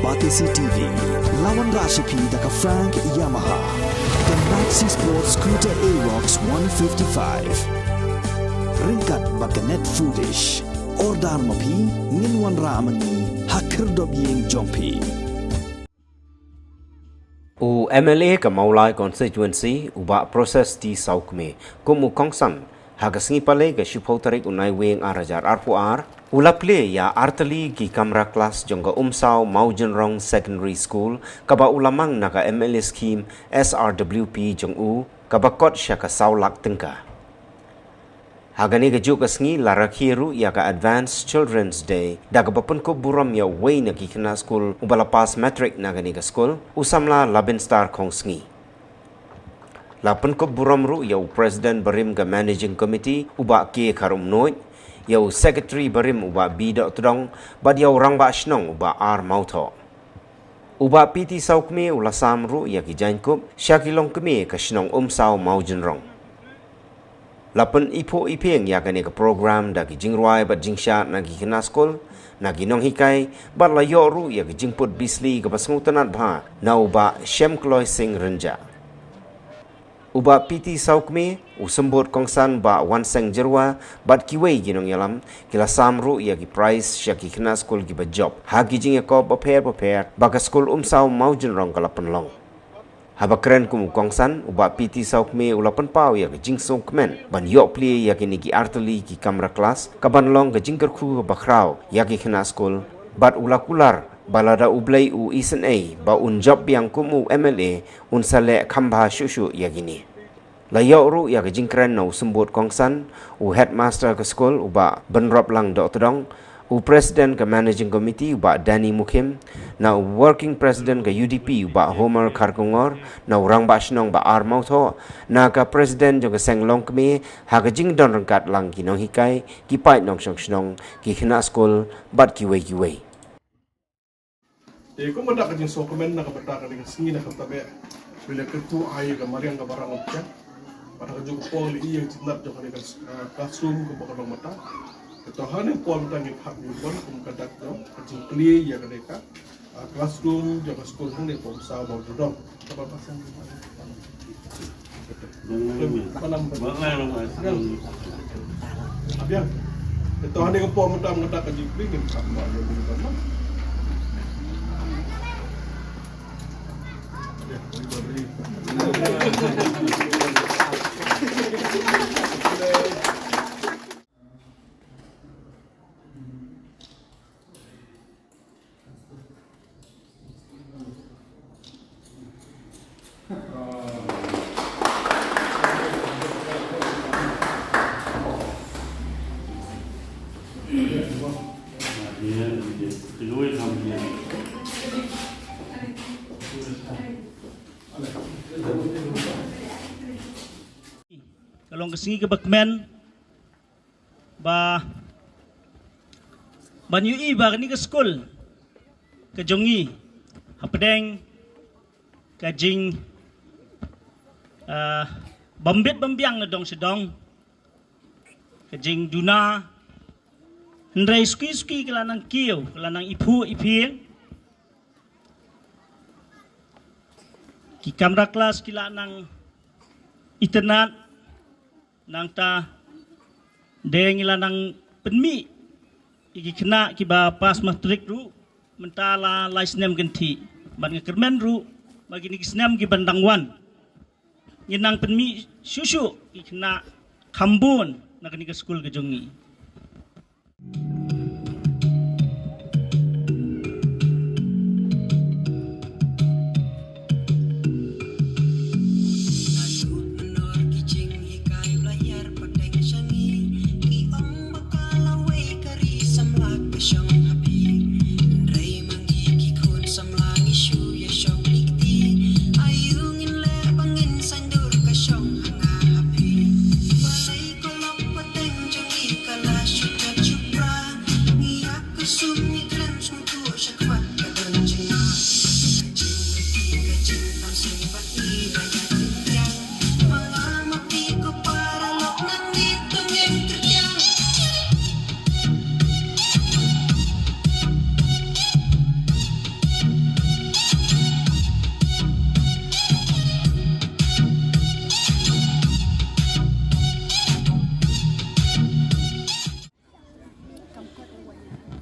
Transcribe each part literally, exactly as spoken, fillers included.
Batesi T V, la wanrah sha phi da ka Frank Yamaha, ka Maxi Sport Scooter Aerox one fifty-five. Ryngkat bad ka Net Foodish. Order ma phi, ngin wanrah ma ngi ha khyrdop ïing jong phi. U M L A ka Mawlai Constituency, u Bah Precious T Sawkmie, kum u kongsan, ha ka sngi Palei ka shiphew tarik u Naiwieng ar hajar arphew ar, u la plie ïa artylli ki kamra klas jong ka Umsaw Mawjynrong Secondary School, kaba u la mang na ka M L A scheme S R W P jong u, kaba kot sha ka saw lak tyngka. Ha kane kajuh ka sngi la rakhe ruh ïa ka Advanced Children's Day, da kaba pynkup burom ïa uwei na ki khynnah skul uba la pass matric na kane ka skul, u samla Labinstar Khongsngi. La pynkup burom ruh ïa u President barim ka Managing Committee, u Bah K Kharumnuid, ïa u Secretary barim, u Bah B Dohtdong, bad ïa u Rangbah Shnong, u Bah R Mawthoh. U Bah P T Sawkmie u la sam ruh ïa ki jaiñkup sha ki longkmie ka shnong Umsaw Mawjynrong. La pyniphuh iphieng ïa kane ka program da ki jingrwai bad jingshad na ki khynnah skul, na ki nonghikai, bad la ïoh ruh ïa ki jingput bisli kaba sngewtynnat bha na u Bah Shemkloi Singh Rynjah. U Bah P T Sawkmie, u symbud kongsan Bah Wanseng Jyrwa, bad kiwei ki nongïalam, ki la sam ruh ïa ki prize sha ki khynnah skul kiba jop ha ki jingïakob bapher bapher ba ka skul Umsaw Mawjynrong ka la pynlong. Haba kren kum u kongsan, u Bah P T Sawkmie u la pynpaw ïa ka jingsngewkmen ban ïoh plie ïa kine ki artylli ki kamra klas, kaban long ka jingkyrkhu kaba khraw ïa ki khynnah skul, bad u la kular ba lada U Blei u isynei ba un jop biang kum u M L A, un sa leh kham bha shuh shuh ïa kine. La ïoh ruh ïa ka jingkren na u symbud kongsan, u headmaster ka skul, u Bah Bynroplang Dohtdong, u president ka managing committee, u Bah Danny Mukhim, na u working president ka U D P, u Bah Homer Kharkongor, na u Rangbah Shnong Bah R Mawthoh, na ka president jong ka seng longkmie, ha ka jingdon ryngkat lang ki nonghikai, ki paid nongshong shnong, ki khynnah skul, bad kiwei kiwei. Te kumba da ka jingsngewkmen na ka bynta kane ka sngi na ka bynta ba phi la kyntu ai ka mariang kaba rangkut. Bad ha kajuh ka por la ïohi ïa ka jingtynnat jong kane ka, ah, classroom kumba ka long mynta. Te to ha kane ka por mynta ngin phah ïa u Bon kum ka dak jong ka jingplie ïa kane ka, ah, classroom jong ka skul hangne Umsaw Mawjynrong. Kaba pasang. Ka long ka sngi kaba kmen ba ban ïohi ba kane ka skul ka jong ngi hapdeng ka jing, ah, bym bit bym biang na dong sha dong, ka jingduna, hynrei suki suki ka la nang kiew, ka la nang iphuh iphieng. Ki kamra klas ki la nang itynnat. Nangta de ngi la nang pynmih ïa ki khynnah kiba pass matric ruh mynta la lai snem kynthih. Bad nga kyrmen ruh ba kine ki snem kiban dang wan ngin nang pynmih shuh shuh ki khynnah kham bun na kane ka skul ka jong ngi.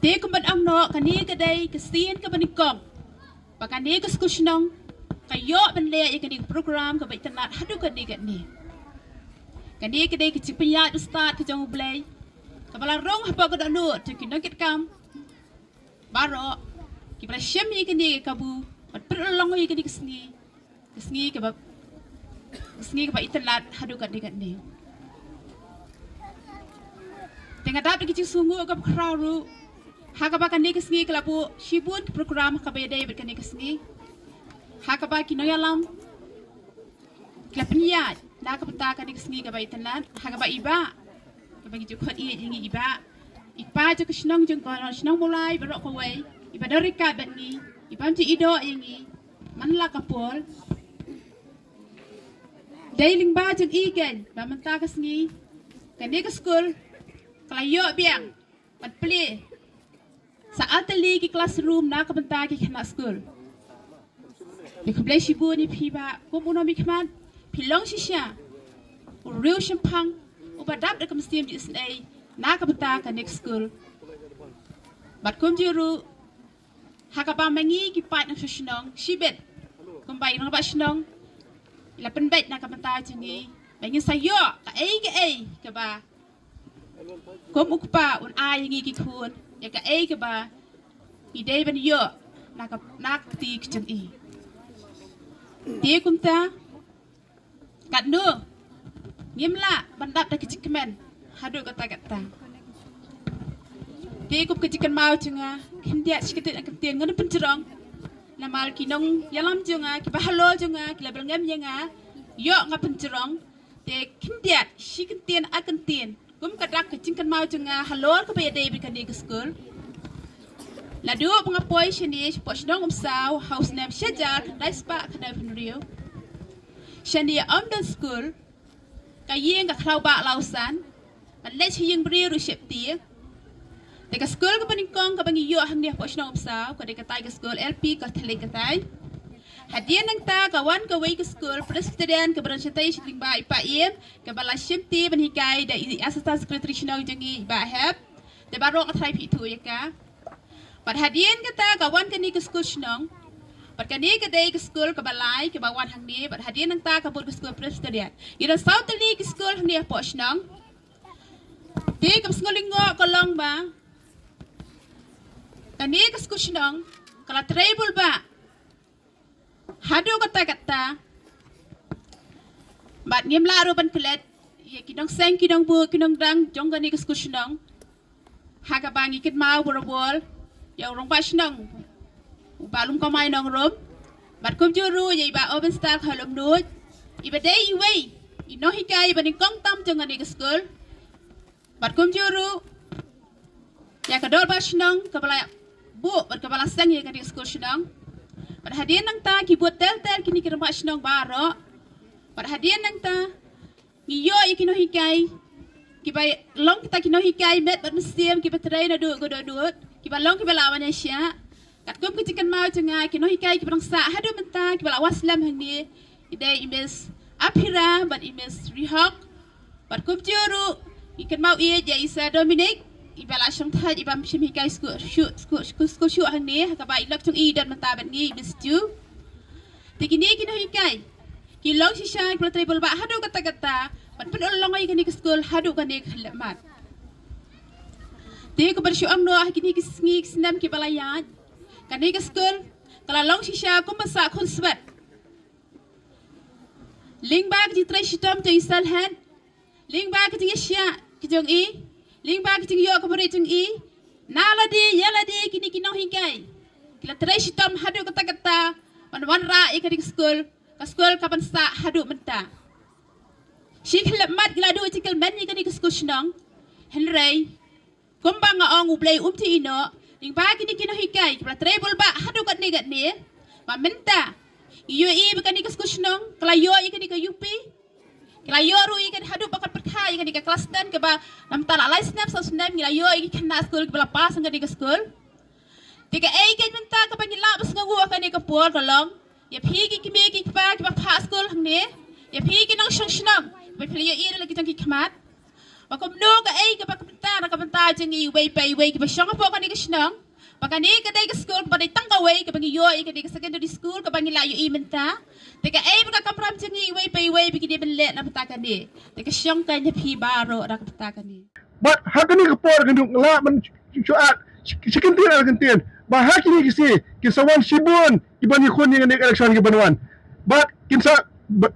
Te kumban ong noh, kane ka dei ka sien kaba nyngkong ba kane ka skul shnong ka ïoh ban leh ïa kane ka program kaba itynnad haduh katne katne. Kane ka dei ka jingpynïaid bad stad ka jong U Blei kaba la rung hapoh ka dohnud jong ki nongkitkam baroh kiba la shim ïa kane ka kabu bad pynlong ïa kane ka sngi, ka sngi kaba, ka sngi kaba itynnad haduh katne katne. Te nga dap da ka jingsngewnguh kaba khraw ruh ha kaba kane ka sngi ka la buh shibun ki program ha kaba ïadei bad kane ka sngi, ha kaba ki nongïalam ki la pynïaid na ka bynta kane ka sngi kaba itynnad, ha kaba i bah, kaba ngi ju khot ïa ngi i bah, i pa jong ka shnong jong ka shnong Mawlai baroh kawei, i ba don ryngkat bad ngi, i bym ju ïehnoh ïa ngi man la ka por. Dei lyngba jong i keiñ ba mynta ka sngi kane ka skul ka la ïoh biang ban plie sa artylli ki classroom na ka bynta ki khynnah skul. Te khublei shibun ïa phi bah, kum u nongmihkhmat phi long shisha u riew shemphang uba dap da ka mynsiem jingisynei na ka bynta kane ka skul. Bad kumjuh ruh ha kaba ma ngi ki paid nongshong shnong shibit, kumba i rangbah shnong i la pynbeit na ka bynta jong ngi ba ngin sa ïoh kaei kaei kaba kum u kpa un ai ïa ngi ki khun, ïa kaei kaba ngi dei ban ïoh na ka, na ka kti ka jong i. Te kumta katno ngim lah ban dap da ka jingkmen haduh katta katta. Te kum ka jingkynmaw jong nga, khyndiat shi kyntien ar kyntien ngan pynjrong, namar ki nongïalam jong nga kiba halor jong nga ki la byrngem ïa nga ïoh nga pynjrong. Te khyndiat shi kyntien ar kyntien kum ka dak ka jingkynmaw jong nga halor kaba ïadei bad kane ka skul. Naduh ba nga poi shane shapoh shnong Umsaw ha u snem shi hajar khyndai spah khyndai phew hynriew, shane ym don skul, ka ïing ka khlaw bah law san, ban leit sha ïing briew ruh sheptieng. Te ka skul kaba nyngkong kaba ngi ïoh hangne hapoh shnong Umsaw ka dei katai ka skul L P Catholic katai. Hadien nangta ka wan kawei ka skul Presbyterian kaba don shatei shi lyngba i Paiem, kaba la shimti ban hikai da i Assistant Secretary shnong jong ngi i Bah Hep. Te baroh nga tharai phi ithuh ïa ka. Bad hadien kata ka wan kane ka skul shnong. Bad kane ka dei ka skul kaba lai kaba wan hangne, bad hadien nangta ka bud ka skul Presbyterian. Ngi don saw tylli ki skul hangne hapoh shnong. Te kaba sngewlyngngoh ka long ba kane ka skul shnong ka la trei bulbah haduh katta katta. Bad ngim lah ruh ban klet ïa ki nongseng, ki nongbuh, ki nongdang jong kane ka skul shnong. Ha kaba ngi kynmaw barabor ïa u rangbah shnong u Bah Lum Kamai Nongrum, bad kumjuh ruh ïa i Bah Obenstar Kharlum Nuid, i ba dei iwei i nonghikai ba nyngkong tam jong kane ka skul. Bad kumjuh ruh ïa ka dorbar shnong kaba la buh bad kaba la seng ïa kane ka skul shnong. Bad hadien nangta ki bud ter ter kine ki rangbah shnong baroh. Bad hadien nangta ngi ïoh ïa ki nonghikai kiba long kita ki nonghikai met bad mynsiem kiba trei naduh ka dohnud, kiba long kiba la wan ïashiah. Katkum ka jingkynmaw jong nga, ki nonghikai kiba dang sah haduh mynta kiba la wan slem hangne, i dei i Miss Aphira bad i Miss Rihok. Bad kumjuh ruh ngi kynmaw ïa i Sir Dominic, iba la shong thait, iba shim hikai skul shuh, skul, skul, skul shuh hangne, ha kaba i lok jong i don mynta bad ngi, i Miss Ju. Te kine ki nonghikai ki long shisha kiba la trei bulbah haduh katta katta ban pynurlong ïa kane ka skul haduh kane ka khyllipmat. Te kumba shu ong noh ha kine ki sngi ki snem kiba la ïaid, kane ka skul ka la long shisha kumba sah khunswet. Lyngba ka jingtrei shitom jong i Sir Head, lyngba ka jingïashiah ka jong i, lyngba ka jingïoh ka buhrieh jong i, na lade ïa lade kine ki nonghikai ki la trei shitom haduh katta katta ban wanrah ïa kane ka skul, ka skul kaban sah haduh mynta. Shi khyllipmat ki la duh jingkyrmen ïa kane ka skul shnong, hynrei kumba nga ong, U Blei um ju ïehnoh, lyngba kine ki nonghikai kiba la trei bulbah haduh katne katne, ba mynta ngi ïohi ba kane ka skul shnong ka la ïoh ïa kane ka U P, ka la ïoh ruh ïa kane haduh ba kan pyrkhat ïa kane ka klas ten kaba namar la lai snem saw snem ngi la ïoh ïa ki khynnah skul kiba la pass ha kane ka skul. Te kaei keiñ mynta kaba ngi lah ban sngewnguh ha kane ka por ka long, ïa phi ki kmie ki kpa kiba phah skul hangne, ïa phi ki nongshong shnong ba phi la ïohi da la ki jong ki khmat, Ba kumno kaei kaba ka bynta na ka bynta jong ngi iwei pa iwei kiba shong hapoh kane ka shnong. Ba kane ka dei ka skul kaba dei tang kawei kaba ngi ïoh ïa kane ka secondary school kaba ngi la ïohi mynta. Te kaei ba ka kamram jong ngi iwei pa iwei ba ngi dei ban leh na bynta kane. Te ka shong ka ïa phi baroh na ka bynta kane. Bad ha kane ka por ka duk la ban shuat shi kyntien ar kyntien ba ha kine ki sngi kin sa wan shibun kiban ïakhun ïa kane ka election kiban wan. Bad kin sa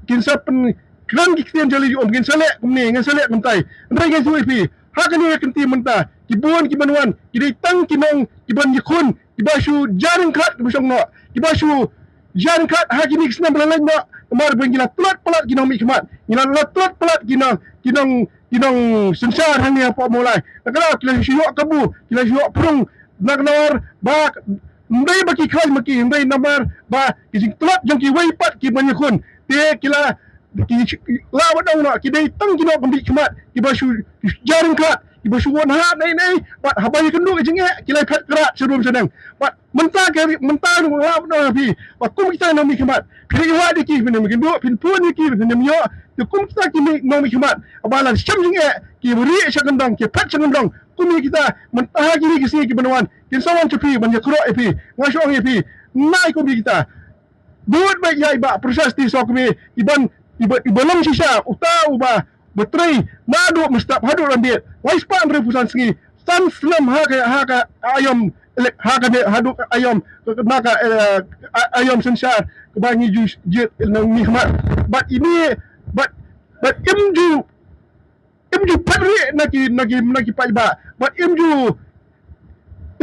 kin sa pyn kren ki ktien jali um kin sa leh kumne ngin sa leh kumtai. Hynrei ngi shu ïa phi ha kane ka kynti mynta ki bun kiban wan ki dei tang ki nong kiban ïakhun kiba shu jar ryngkat kiba shong noh kiba shu jar ryngkat ha kine ki snem ba la leit noh. Namar ba ngi la tlot palat ki nongmihkhmat ngi la la tlot palat ki nong ki nong ki nong synshar hangne hapoh Mawlai. Na ka daw ki la shu ïoh kabu ki la shu ïoh prung na ka namar ba ym dei ba ki khlaiñ ma ki hynrei namar ba ki jingtlot jong kiwei pat kiban ïakhun. Te ki la ki la ba dang noh ki dei tang ki nongpynbit khmat kiba shu jar ryngkat kiba shu wan ha nei nei bad haba ïakynduh ka jingeh ki la phet krat sharum shaneng. Bad mynta ka mynta ruh la ba dang phi ba kum kita nongmihkhmat phi la ïa wad ïa ki phin ym ïakynduh phin phone ïa ki phin ym ïoh. Te kum kita ki nongmihkhmat haba la shem jingeh ki rieh sha kyndong ki phet sha kyndong kum ïa kita mynta ha kine ki sngi kiban wan kin sa wan sha phi ban ïakroh ïa phi. Nga shu ong ïa phi nai kum ïa kita. Bud bad ïa i Bah Prashasti Sohtumi iban iba iba long shisha uta uba ba trei naduh mynstep haduh rambit lai spah hynriewphew san sngi san snem ha ka ha ka aïom elek ha ka de haduh aïom na ka eh, a- aïom synshar kaba ngi ju jied nongmihkhmat bad ini bad bad im ju im ju pynrieh na ki na ki na ki paidbah bad im ju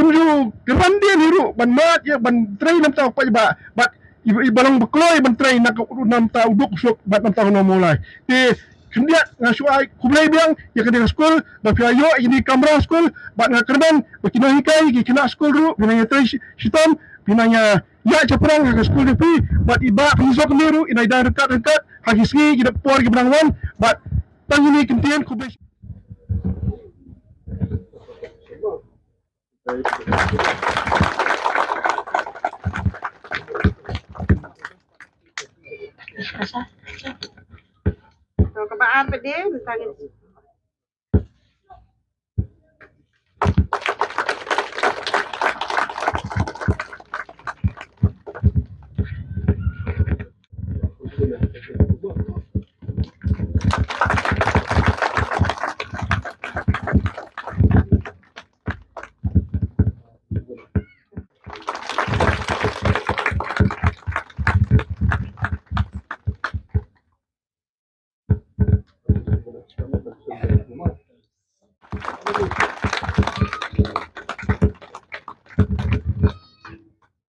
im ju kyrpad ïa ngi ruh ban mad ïa ban trei na bynta u paidbah bad i i ba long ba kloi ban trei na ka na bynta u duk u suk bad na bynta u nongmawlai. Te khyndiat nga shu ai khublei biang ïa kane ka skul ba phi ïoh ïa kane ka kamra skul bad nga kyrmen ba ki nonghikai ki khynnah skul ruh phi nang ïa trei shi- shitom phi nang ïa ïa shaphrang ha ka skul jong phi bad i Bah Pynshong Nehru i nai dang ryngkat ryngkat ha ki sngi ki da por ki ba nang wan bad tang ïa kane ka ktien khublei. To kaba ar pat de tang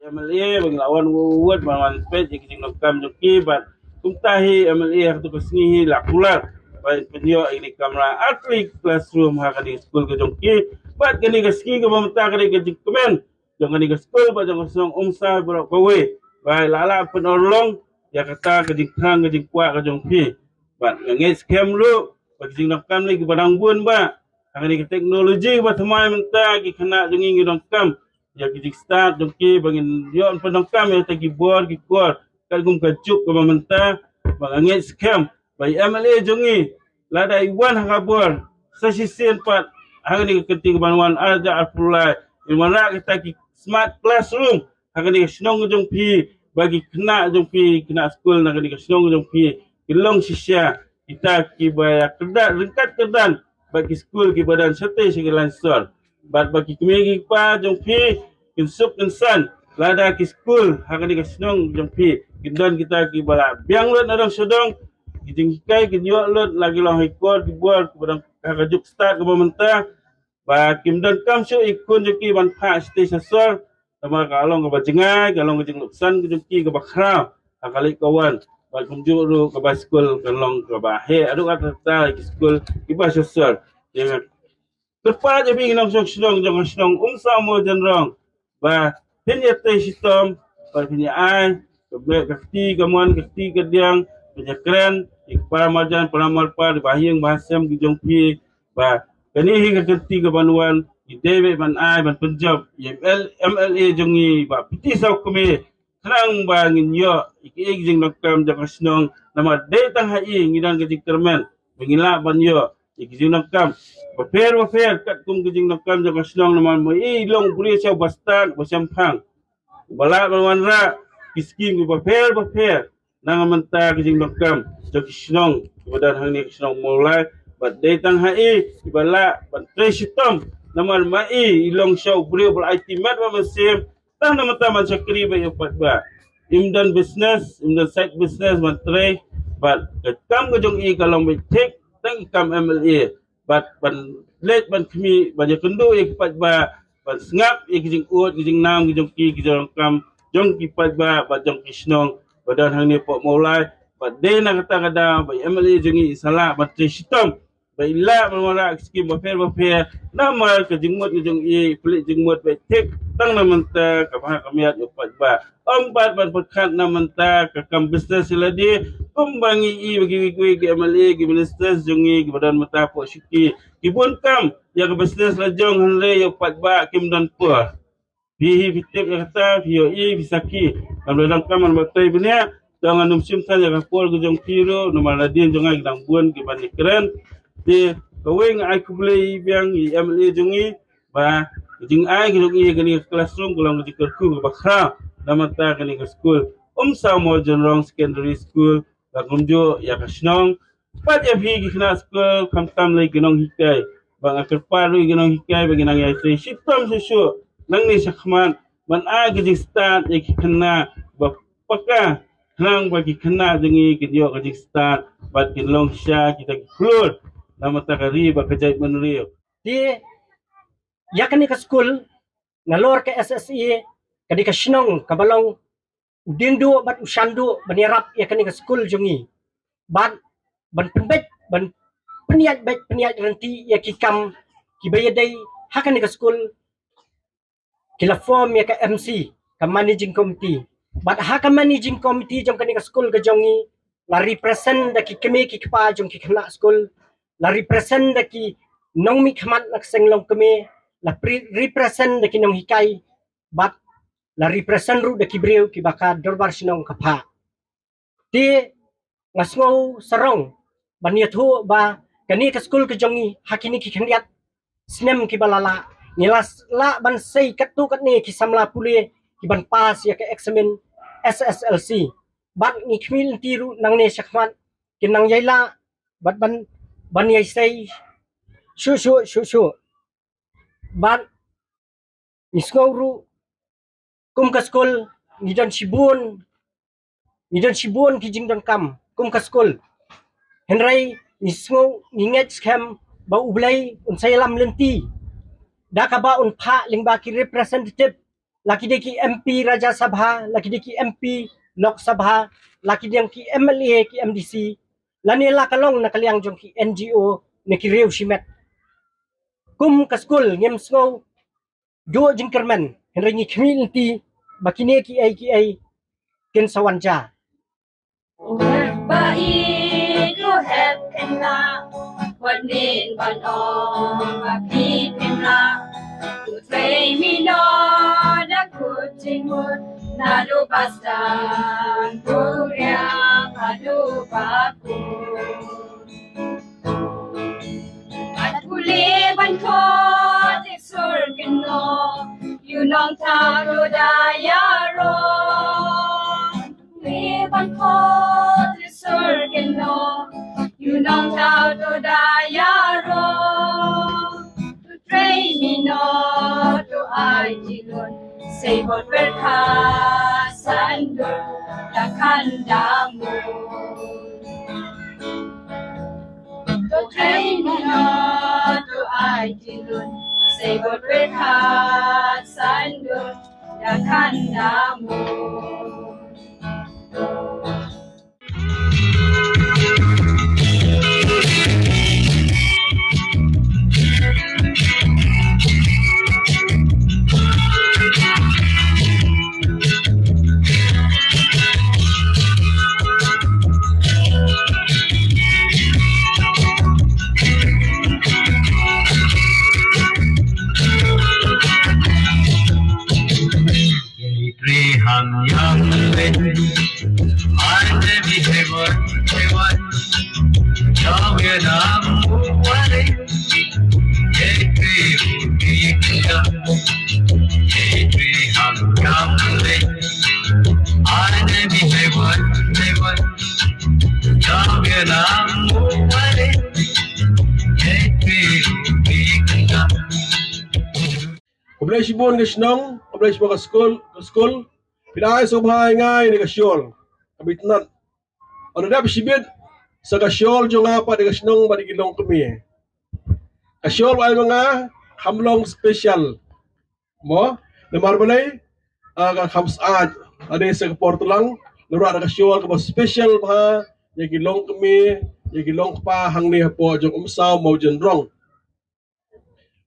M L A ba ngi la wan wut ban wan peit ïa ki jingdonkam jong ki bad kumta hi M L A ha katu ka sngi hi la kular ban pynïoh ïa kane ka kamra ar tylli classroom ha kane ka skul ka jong ki bad kane ka sngi kaba mynta ka dei ka jingkmen jong kane ka skul bad jong ka shnong Umsawai baroh kawei. Ba la lah pynurlong ïa kata ka jingthrang ka jingkwah ka jong phi. Bad nga ngeit skhem ruh ba ki jingdonkam ne kiba dang bun ba ha kane ka teknoloji ba thymmai mynta ki khynnah jong ngi ngi donkam ïa ki jingstad jong ki ba ngin ïoh pyndonkam ïa kita ki bor ki kor katkum ka juk kaba mynta. Ba nga ngeit skhem ba i M L A jong ngi lada i wan ha ka bor sa shisien pat ha kane ka kynti kaban wan ar hajar arphew lai in wanrah kita ki smart classroom ha kane ka shnong jong phi ba ki khynnah jong phi khynnah skul na kane ka shnong jong phi ki long shisha kita kiba ïa kyrdan ryngkat kyrdan bad ki skul kiba don shatei sha ki lain sor. Bad ba ki kmie ki kpa jong phi kin suk kin san lada ki skul ha kane ka shnong jong phi kin don kita kiba la biang lut na dong sha dong ki jinghikai kin ïoh lut la ki long ha ki kor ki bor kiba don ha ka juk stad kaba mynta. Ba kim donkam shuh ïa ki khun jong ki ban phah shatei sha sor. Namar ka long kaba jngai ka long ka jingluksan ka jong ki kaba khraw ha ka leit ka wan. Bad kumjuh ruh kaba skul ka long kaba heh haduh katta katta ïa ki skul kiba sha sor. Ïa nga kyrpad ïa phi ki nongshong shnong jong ka shnong Umsaw Mawjynrong ba phin ïa trei shitom ba phin ïa ai ka beh ka kti ka mon ka kti ka diang phin ïa kren ïa ki para marjan para marpa ïa ki bahaïing bahasem ki jong phi ba kane hi ka kti kaban wan ki dei beh ban ai ban pynjop ïa M L A jong ngi ba phi ti saw kmie khnang ba ngin ïoh ïa ki jingdonkam jong ka shnong namar dei tang ha i ngi don ka jingkyrmen ba ngi lah ban ïoh ïa ki jingdonkam bapher bapher katkum ki jingdonkam jong ka shnong, namar ma i long briew sha ba stad ba shemphang. Ba lah ban wanrah ki skim kiba pher bapher na ka bynta ki jingdonkam jong ki shnong kiba don hangne ka shnong Mawlai. Bad dei tang ha i iba lah ban trei shitom, namar ma i i long sha u briew ba la aiti met bad mynsiem, tang na ka bynta ban shakri bad ïa u paidbah. Im don business, im don side business ban trei, bad ka kam ka jong i ka long beit thik tang i kam M L A. Bad ban leit ban khmih ban ïakynduh ïa ki paidbah, ban sngap ïa ki jingud ki jingnam ki jong ki, ki jingdonkam jong ki paidbah bad jong ki shnong ba don hangne hapoh Mawlai. Bad dei na kata ka daw ba i M L A jong i i sa lah ban trei shitom, ba i lah ban wanrah ki skim bapher bapher, namar ka jingmut ka jong i, i pynleit jingmut ba i thik tang na ka bynta ka bha ka miat ïa u paidbah. Ym pat ban pyrkhat na ka bynta ka kam business ïa lade kumba ngi i ba kiwei kiwei ki M L A, ki ministers jong ngi kiba don mynta hapoh shuki ki bun kam ïa ka business la jong, hynrei ïa u paidbah kim don por. Phi hi phi tip ïa kata, phi ïohi, phi sakhi. Kam da donkam ban batai bniah. Te ngan ym shim than ïa ka por ka jong phi ruh, namar hadien jong nga ki dang bun ki ban ïakren. Te kawei, nga ai khublei biang ïa i M L A jong ngi ba ka jingai ka jong i ïa kane ka classroom ka long ka jingkyrkhu kaba khraw na ka bynta kane ka skul Umsaw Mawjynrong Secondary School, ba kumjuh ïa ka shnong. Pat ïa phi ki khynnah skul, khamtam lei ki nonghikai, ba nga kyrpad ruh ïa ki nonghikai ba ki nang ïai trei shitom shuh shuh nangne shakhmat ban ai ka jingstad ïa ki khynnah ba paka, khnang ba ki khynnah jong ngi kin ïoh ka jingstad bad kin long sha kita ki khlur na ka bynta ka ri bad ka jaitbynriew. Te ïa kane ka skul, nalor ka S S A, ka dei ka shnong kaba long u diengduh bad u shanduh ban ïarap ïa kane ka skul jong ngi. Bad ban pynbeit, ban pynïaid beit, pynïaid ryntih ïa ki kam kiba ïadei ha kane ka skul, ki la form ïa ka M C, ka managing committee. Bad ha ka managing committee jong kane ka skul ka jong ngi, la represent da ki kmie ki kpa jong ki khynnah skul, la represent da ki nongmihkhmat na ka seng longkmie, la pre-, represent da ki nonghikai, bad la represent ruh da ki briew kiba ka dorbar shnong ka phah. Te nga sngew sarong ban ïathuh ba kane ka skul ka jong ngi ha kine ki khyndiat snem kiba la lah, ngi la s-, lah ban sei katto katne ki samla pule ki ban pass ïa ka eksamin S S L C. Bad ngi khmih lynti ruh nangne shakhmat kin nang ïai lah bad ban, ban ïai sei shuh shuh shuh shuh. Bad ngi sngew ruh kum ka skul ngi don shibun, ngi don shibun ki jingdonkam kum ka skul. Hynrei ngi sngew, ngi ngeit skhem ba U Blei un sa ïalam lynti da kaba un phah lyngba ki representative, la ki dei ki M P Rajya Sabha, la ki dei ki M P Lok Sabha, la ki dei ki M L A, ki M D C, lane la ka long na ka liang jong ki N G O ne ki riew shimet. Kum ka skul ngim sngew duh jingkyrmen, hynrei ngi khmih lynti ba kine kiei kiei kin sa wan jia. Ba i to hep khynnah, wat nin ban ong ba ki khynnah. To trei mino da kut jingmut, naduh ba sdang kuriang haduh ba kut. At pule ban khot ïa sur kynnoh, ïa u nongthaw to da ïaroh. Pule ban khot ïa sur kynnoh, ïa u nongthaw to da ïaroh. To trei mino to ai jinglut, sei bad pyrkhat san dur da khandang mut. To trei mino to ai jinglut, sei bad pyrkhat san dur da khandang mut. Three ham yang wen, and the behavior, behavior. Jawel am Khublei shibun ka shnong, khublei shibun ka skul, ka skul. Phi la ai sngewbha ïa nga ïa ka shawl. Ka bit nat. Ynda dep shibit sa ka shawl jong nga pat ïa ka shnong bad ïa ki longkmie. Ka shawl ba ai ma nga kam long special. Mo, namar balei? Ah, ka kham syaid. Ade sa ka por tlang, namar ka shawl kaba special bha ïa ki longkmie, ïa ki longkpa hangne hapoh jong Umsaw Mawjynrong.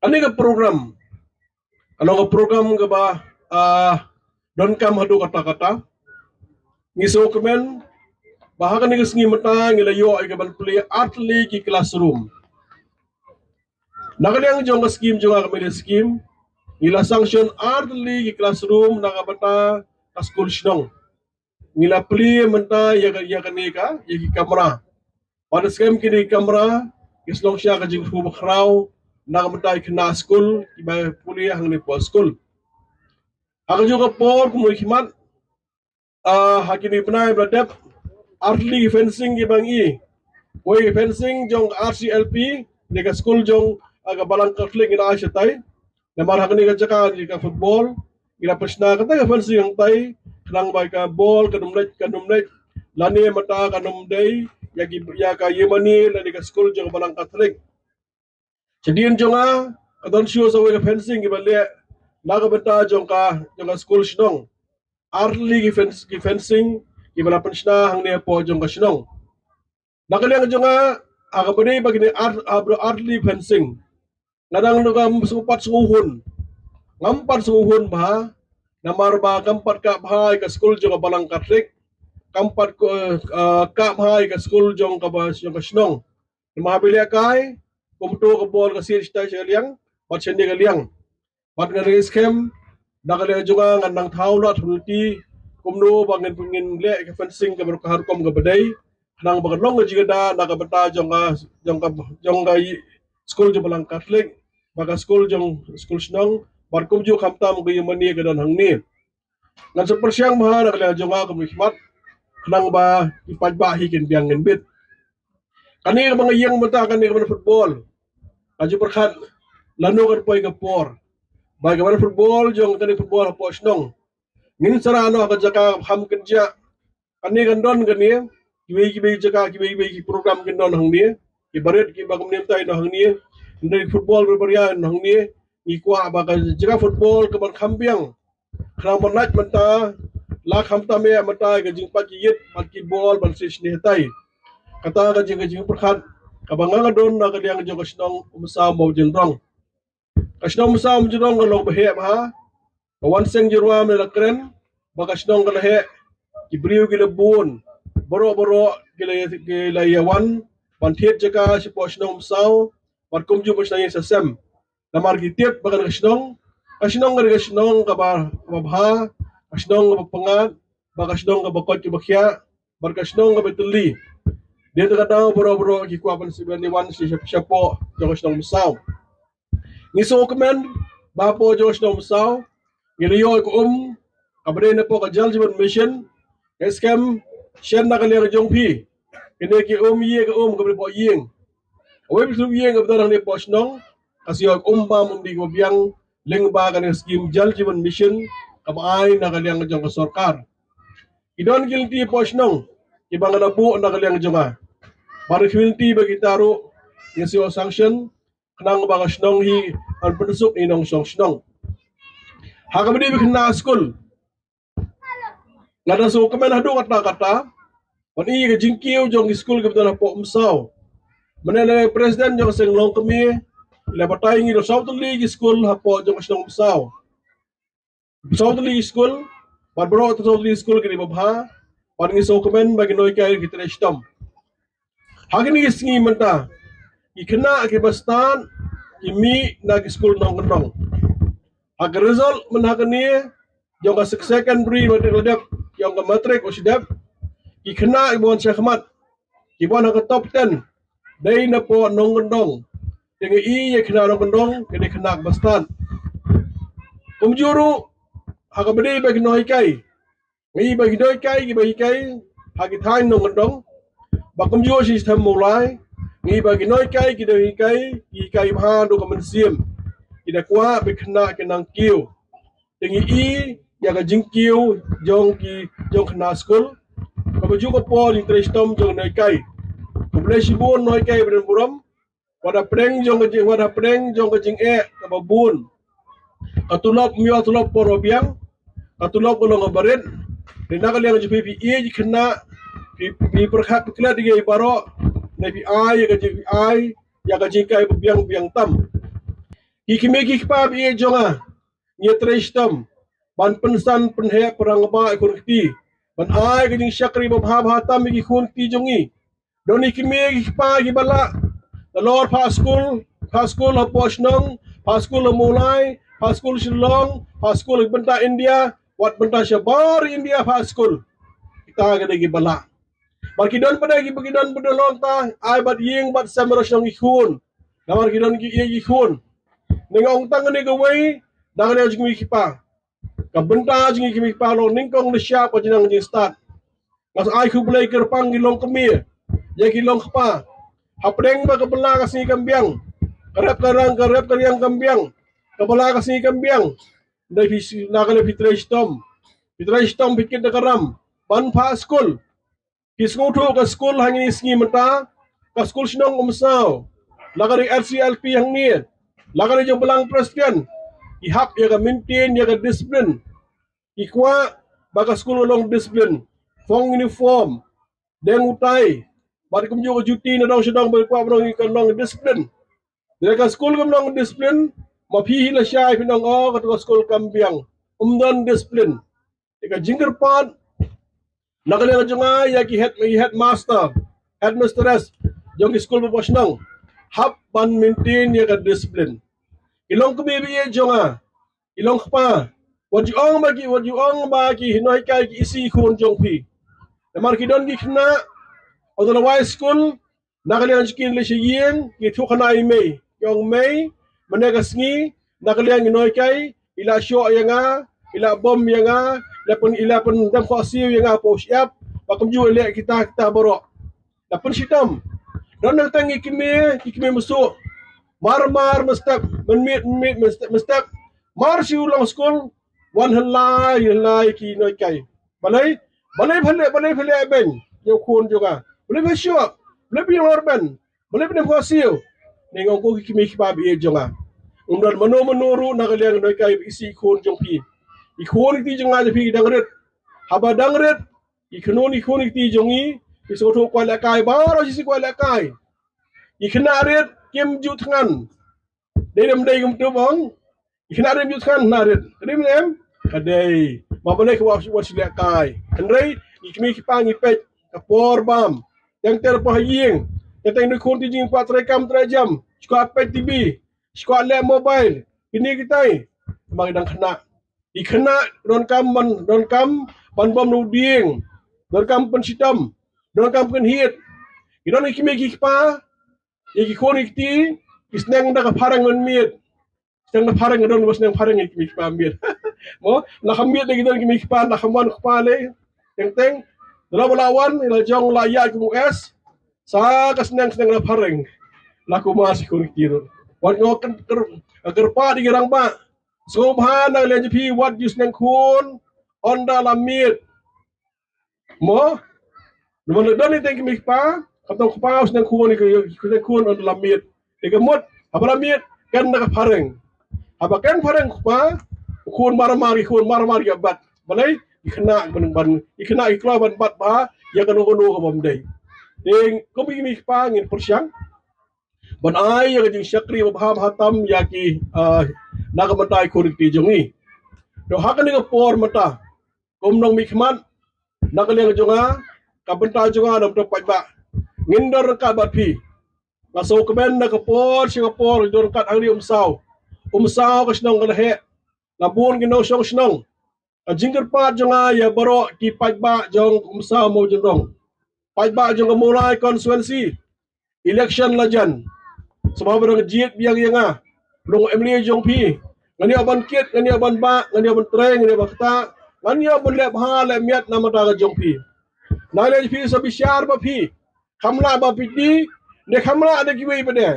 Kane ka program ka long ka program kaba, ah, donkam haduh katta katta. Ngi sngewkmen ba ha kane ka sngi mynta ngi la ïoh ïa ka ban plie artylli ki classroom. Na ka liang jong ka skim jong ka M L A skim, ngi la sanction artylli ki classroom na ka bynta ka skul shnong. Ngi la plie mynta ïa ka, ïa kane ka, ïa ki kamra. Bad skhem kine ki kamra ki shlong sha ka jingkyrkhu bakhraw na ka bynta ki khynnah skul kiba pule hangne hapoh skul. Ha kajuh ka por kumno khmat, ah, ha kine ki bnai ba la dep, artylli ki fencing kiba ngi, kawei ka fencing jong ka R C L P, ne ka skul jong, ah, ka Balang Catholic ngi la ai shatai. Namar ha kane ka jaka ka football, ngi la pynshna kata ka fencing hangtai, khnang ba ka ball kan ym leit, kan ym leit, lane mynta kan ym dei ïa ki, ïa ka ïingmane lane ka skul jong ka Balang Catholic. Shadien jong nga ka don shuh sa kawei ka fencing kiba leh na ka bynta jong ka, jong ka skul shnong. Artylli ki fence, ki fencing kiba la pynshna hangne hapoh jong ka shnong. Na ka liang jong nga, ha kaba dei ba kine ar, ha ba artylli fencing, nga dang ngam sngewpat sngewhun. Ngam pat sngewhun bha, namar ba kam pat kah bha ïa ka skul jong ka Balang Catholic, kam pat, eh, eh, kah bha ïa ka skul jong ka ba, jong ka shnong. Namar haba ïalehkai, kumto ka ball ka siej shatai sha ka liang bad shane ka liang. Bad ngan ïa skhem, na ka liang jong nga ngan nang thaw lad penalty, kumno ba ngin, ngin leh ka fencing kaba ka rukom kaba dei, khnang ba kan long ka jingïada na ka bynta jong ka, jong ka, jong ka i-, skul jong Balang Catholic, bad ka skul jong, skul shnong, bad kumjuh khamtam ka ïingmane ka don hangne. Ngan sa pyrshang bha na ka liang jong nga kumno khmat, khnang ba ki paidbah hi kin biang kin bit. Kane kaba nga ïeng mynta kane ka ban football, ka jingpyrkhat lano kan poi ka por ba ka ban football jong kane football hapoh shnong. Ngin sa rah noh ha ka jaka kaba kham kynjah. Kane kan don kane, kiwei kiwei jaka, kiwei kiwei ki program kin don hangne. Ki barit kiba kumne mynta kin don hangne. Ynda ki football barit barit kin don hangne. Ngi kwah ba ka jaka football ka ban kham biang, khnang ban lait mynta, la khamtam ïa mynta ka jingpait ïit bad ki ball ban siew shane shatai. Kata ka jing, ka jingpyrkhat kaba nga nga don na ka liang jong ka shnong Umsaw Mawjynrong. Ka shnong Umsaw Mawjynrong ka long ba heh bha, ka wan seng jyrwa mynta la kren ba ka shnong ka la heh, ki briew ki la bun, baroh baroh ki la, ki la ïa wan ban thied jaka shapoh shnong Umsaw bad kumjuh ban shna ïing shna sem. Namar ki tip ba kane ka shnong, ka shnong kane ka shnong kaba, kaba bha, ka shnong kaba pyngngad, ba ka shnong kaba koit kaba khiah, bad ka shnong kaba tylli. Dei na kata ka daw baroh baroh ki kwah ban shu ïa wan sha, shapoh jong ka shnong Umsaw. Ngi sngewkmen ba hapoh jong ka shnong Umsaw ngi la ïoh ïa ka um kaba dei na poh ka Jal Jeevan Mission. Nga skhem shen na ka liang jong phi, kine ki um, ïa ka um kaba dei hapoh ïing. Kawei pat ka ïing kaba don hangne hapoh shnong, ka shu ïoh ïa ka um bam, um dih kaba biang lyngba kane ka skim Jal Jeevan Mission kaba ai na ka liang jong ka sorkar. Ki don ki lynti hapoh shnong kiba nga la buh na ka liang jong nga, bad ki lynti ba kita ruh ngi shu ïoh sanction, khnang ba ka shnong hi kan pynsuk ïa ki nongshong shnong. Ha kaba dei ba ki khynnah skul, nga da sngewkmen haduh katta katta ban ïohi ïa ka jingkiew jong ki skul kiba don hapoh Umsaw. Mynne lei president jong ka seng longkmie la batai ngi da saw tylli ki skul hapoh jong ka shnong Umsaw. Saw tylli ki skul, bad baroh saw tylli ki skul ki dei babha, bad ngi sngewkmen ba ki nonghikai ki trei shitom. Ha kine ki sngi mynta, ki khynnah kiba stad ki mih na ki skul nongkyndong. Ha ka result mynta ha kane jong ka secondary matric la dep, jong ka matric u shi dep, ki khynnah kiba wan sha khmat, kiba wan ha ka top ten, dei na poh nongkyndong. Te nga i ïa khynnah nongkyndong ka dei khynnah ba stad. Kumjuh ruh ha kaba dei ba ki nonghikai, nga i ba ki nonghikai kiba hikai ha ki thaiñ nongkyndong, ba kumjuh shi stem Mawlai, nga i ba ki nonghikai ki dang hikai, ki hikai bha haduh ka mynsiem. Ki da kwah ba ki khynnah ki nang kiew. Te ngi i ïa ka jingkiew jong ki, jong khynnah skul. Kaba juh ka por jingtrei shitom jong nonghikai. Khublei shibun nonghikai ba don burom. Wat hapdeng jong ka jing, wat hapdeng jong ka jingeh kaba bun, ka tulop, ym ïoh tulop por ba biang, ka tulop ka long kaba rit. Te na ka liang jong phi, phi ïeit ïa ki khynnah, phi, phi pyrkhat pyrkhat ïa ki baroh, ne phi ai ïa ka jing, phi ai ïa ka jinghikai ba biang biang tam. Ki kmie ki kpa ba ïeit jong nga, ngi trei shitom ban pynsan pynheh pynrangbah ïa ki khun ki kti, ban ai ka jingshakri ba bha bha tam ïa ki khun ki kti jong ngi. Don ki kmie ki kpa kiba lah, nalor phah skul, phah skul hapoh shnong, phah skul ha Mawlai, phah skul Shillong, phah skul ha bynta India, wat bynta shabar India phah skul. Kita ka dei kiba lah. Bad ki don pat de kiba, ki don pat de long ta, ai bad ïing bad sem ruh shnong ki khun. Namar ki don ki ïeit ki khun. Nga ong tang kane kawei na ka liang jong ki kmie ki kpa. Ka bynta jong ki kmie ki kpa long nyngkong, na shap ka jingnang jingstad. Nga sa ai khublei kyrpang ki longkmie ïa ki longkpa. Hapdeng ba ka bylla ka sngi kam biang, ka rep ka riang, ka rep ka riang kam biang, ka bylla ka sngi kam biang, dei phi, na ka liang phi trei shitom. Phi trei shitom, phi kit da ka ram ban phah skul. Phi sngewthuh ka skul hangne sngi mynta, ka skul shnong Umsaw, la ka dei R C L P hangne, la ka dei jong Balang Presbyterian, ki hap ïa ka maintain ïa ka discipline. Ki kwah ba ka skul ka long discipline, phong uniform, deng utai, bad kumjuh ka juti na dong sha dong, ba ki kwah ba dong, ka long discipline. Lada ka skul kam long discipline, ma phi hi lashai phin ong, oh, katu ka skul kam biang, ym don discipline. Te ka jingkyrpad na ka liang jong nga ïa ki head, ki headmaster, headmistress jong ki skul hapoh shnong, hap ban maintain ïa ka discipline. Ki longkmie ba ïeit jong nga, ki longkpa, wat ju ong ba ki, wat ju ong ba ki nonghikai ki isih i khun jong phi. Namar ki don ki khynnah, haba la wai skul, na ka liang jong ki leit sha ïing, ki thuh khana i mei, ki ong, mei, mynne ka sngi na ka liang ki nonghikai i la shoh ïa nga, i la bom ïa nga, i la pyn, i la pyndem khohsiew ïa nga hapoh shyiap, bad kumjuh leh kita kita baroh. La pynshitom. Don na ka liang ki kmie, ki kmie mynshuh, mar mar mynstep, mynmiet mynmiet, mynstep mynstep, mar shu long skul, wan hynlai hynlai ki nonghikai. Balei? Balei phi leh, balei phi leh beiñ ïa u khun jong nga? Balei phi shoh? Balei phi ïalor beiñ? Balei phi dang khohsiew? Nga ong ko ki kmie ki kpa ba ïeit jong nga, ym don mano mano ruh na ka liang nonghikai ba isih i khun jong phi. I khun i kti jong nga jong phi ki dang rit. Haba dang rit, i khun, i khun i kti jong ngi, ki sngewthuh kwah lehkai, baroh shi kwah lehkai. I khynnah rit kim ju thngan. Dei ne ym dei kumtu bong? I khynnah rit ju thngan, khynnah rit. Ka dei ne em? Ka dei. Ma balei ka wat, wat shu lehkai? Hynrei i kmie ki kpa ngi peit ka por bam. Teng ter pa ha ïing. Teng teng dei khun ti jingkwah trei kam trei jam. Shu kwah peit T V. Shu kwah leh mobile. Kine kitai. Ma ki dang khynnah. I khynnah donkam ban, donkam ban bom na u dieng. Donkam pynshitom. Donkam pynhied. Ki don i kmie ki kpa, ïa ki khun ki kti, ki sneng da ka phareng mynmiet. Sneng da phareng, don ba sneng phareng ïa ki kmie ki kpa miet. Mo, na ka miet lei ki don ki kmie ki kpa, na ka mon kpa lei. Teng teng da la ba la wan, la jong la ïa ki mu es. Sa ka sneng, sneng da phareng. La kumar shi khun ki kti ruh. Wat nga kyrpad ïa ki rangbah, sngewbha na ka liang jong phi, wat ju sneng khun ynda la miet. Mo, namar lada don i teng ki kmie ki kpa, ka tong kpa u sneng khun, u sneng khun ynda la miet. Te ka mut haba la miet, ken da ka phareng. Haba ken phareng u kpa, u khun mar mar, ki khun mar mar ki bat. Balei? I khynnah ban, ban, i khynnah ki kloi ban bat bha ïa kano kano kaba ym dei. Te kum ki kmie ki kpa ngin pyrshang ban ai ïa ka jingshakri ba bha bha tam ïa ki, ah, na ka bynta i khun i kti jong ngi. Te ha kane ka por mynta, kum nongmihkhmat, na ka liang jong nga, ka bynta jong nga namar to paidbah, ngin don ryngkat bad phi. Nga sngewkmen na ka por sha ka por ngin don ryngkat hangne Umsaw. Umsaw ka shnong ka la heh. La bun ki nongshong shnong. Ka jingkyrpad jong nga ïa baroh ki paidbah jong Umsaw Mawjyrndong, paidbah jong ka Mawlai constituency, Election la jan. Sngewbha ba dang jied biang ïa nga. Long M L A jong phi. Ngan ïoh ban kit, ngan ïoh ban bah, ngan ïoh ban trei, ngan ïoh ban ktah, ngan ïoh ban leh bha leh miat na ka bynta ka jong phi. Nalor phi sa bishar ba phi kham lah ba phi dei, ne kham lah da kiwei pat de.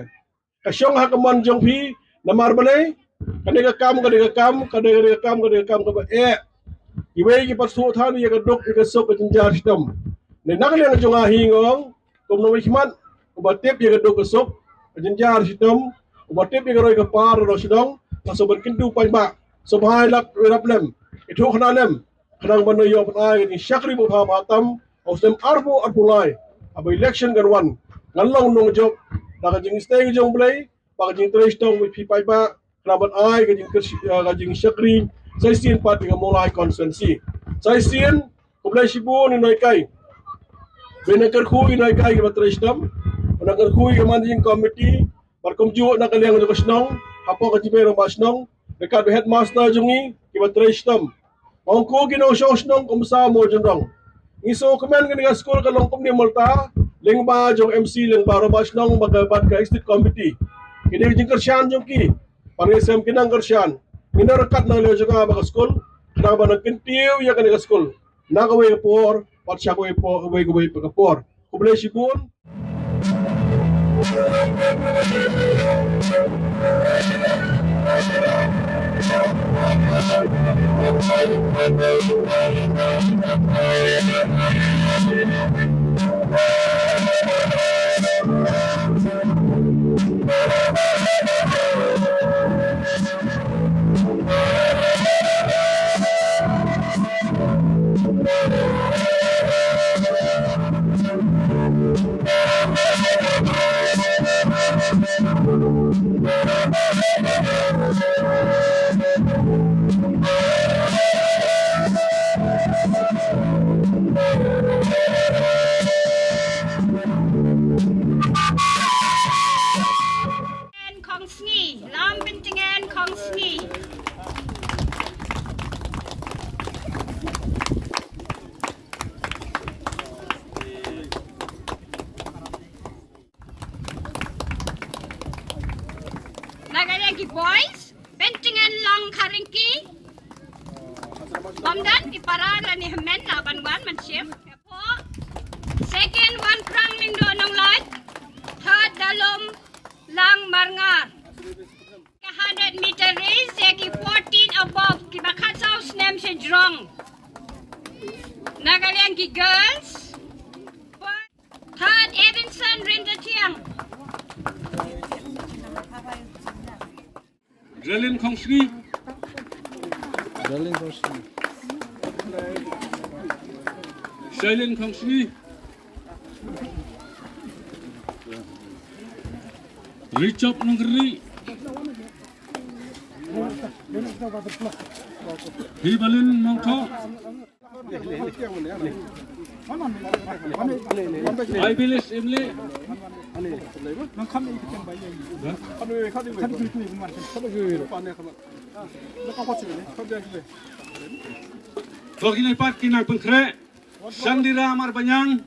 Ka shong ha ka mon jong phi, namar balei? Kane ka kam, kane ka kam, kane, kane ka kam, kane ka kam kaba eh. Kiwei ki pat sngewthuh than ïa ka duk, ïa ka suk, ka jynjar shitom. Ne na ka liang jong nga hi nga ong, kum u nongmihkhmat uba tip ïa ka duk ka suk, ka jynjar shitom, uba tip ïa ka roi ka par, roi shnong, nga sngewbha ban kyntu paidbah, sngewbha ïa lap, ïa lap lem, ïathuhkhana lem, khnang ban ïoh ban ai ka jingshakri ba bha ba tam ha u snem arphew arphew lai, haba election kan wan. Ngan long nongjop da ka jingstad ka jong U Blei, ba ka jingtrei shitom ba phi paidbah, khnang ban ai ka jingkyrshi-, eh, ka jingshakri sa shisien pat ïa ka Mawlai constituency. Sa shisien, khublei shibun ïa u nonghikai. Ba u nang kyrkhu ïa u nonghikai kiba trei shitom. U nang kyrkhu ïa ka managing committee, bad kumjuh na ka liang jong ka shnong, hapoh ka jingïarap rangbah shnong, ryngkat bad headmaster jong ngi kiba trei shitom. Ong ko ki nongshong shnong kum u Bah Mawjynrong. Ngi sngewkmen kane ka skul ka long kumne mynta, lyngba jong M C, lyngba rangbah shnong bad ka, bad ka executive committee. Kine ki jingkyrshan jong ki, para ngi shem ki nang kyrshan. Ngin nang ryngkat na ka liang jong ka ba ka skul, khnang ban nang kyntiew ïa kane ka skul na kawei ka por bad sha kawei por, kawei, kawei ka por. Khublei shibun. Khongsngi, Lam Bynting Khongsngi. Na ka liang ki boys, Bynting Langkharingki. Bam dan ki para lane hynmen la ban wan mynsiem. Second Wankrang Lyngdoh Nonglait. Third Dalum Langmarngar. Ka hundred meter race ïa ki fourteen above, kiba khatsaw snem sha jrong. Na ka liang ki girls. Third Evanson Ryntathiang. Drelin Khongsngi. Drelin Khongsngi. Shailin Khongsngi. Richard Nongri. Hibalin Mongtho. Aibilis Imli. To kine pat ki nang pynkhreh. Shandira Marbaniang.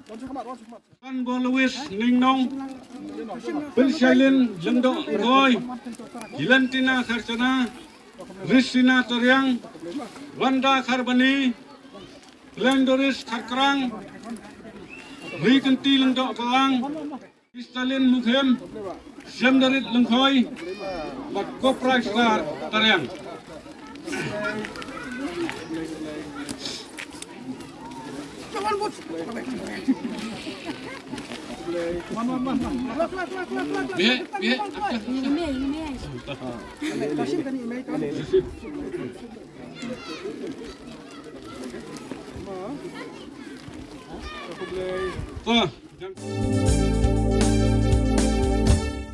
Kan Bo Louis Ningnong, Pynshailin Lyngdoh Roi, Jilantina Kharchana, Risina Toriang, Wanda Kharbani, Glendoris Kharkrang, Rikenti Lyngdoh Kalang, Kristalin Mukhim, Shamdarit Lyngkhoi, bad Kopra Star Tariang. Bihek, bihek. Wah.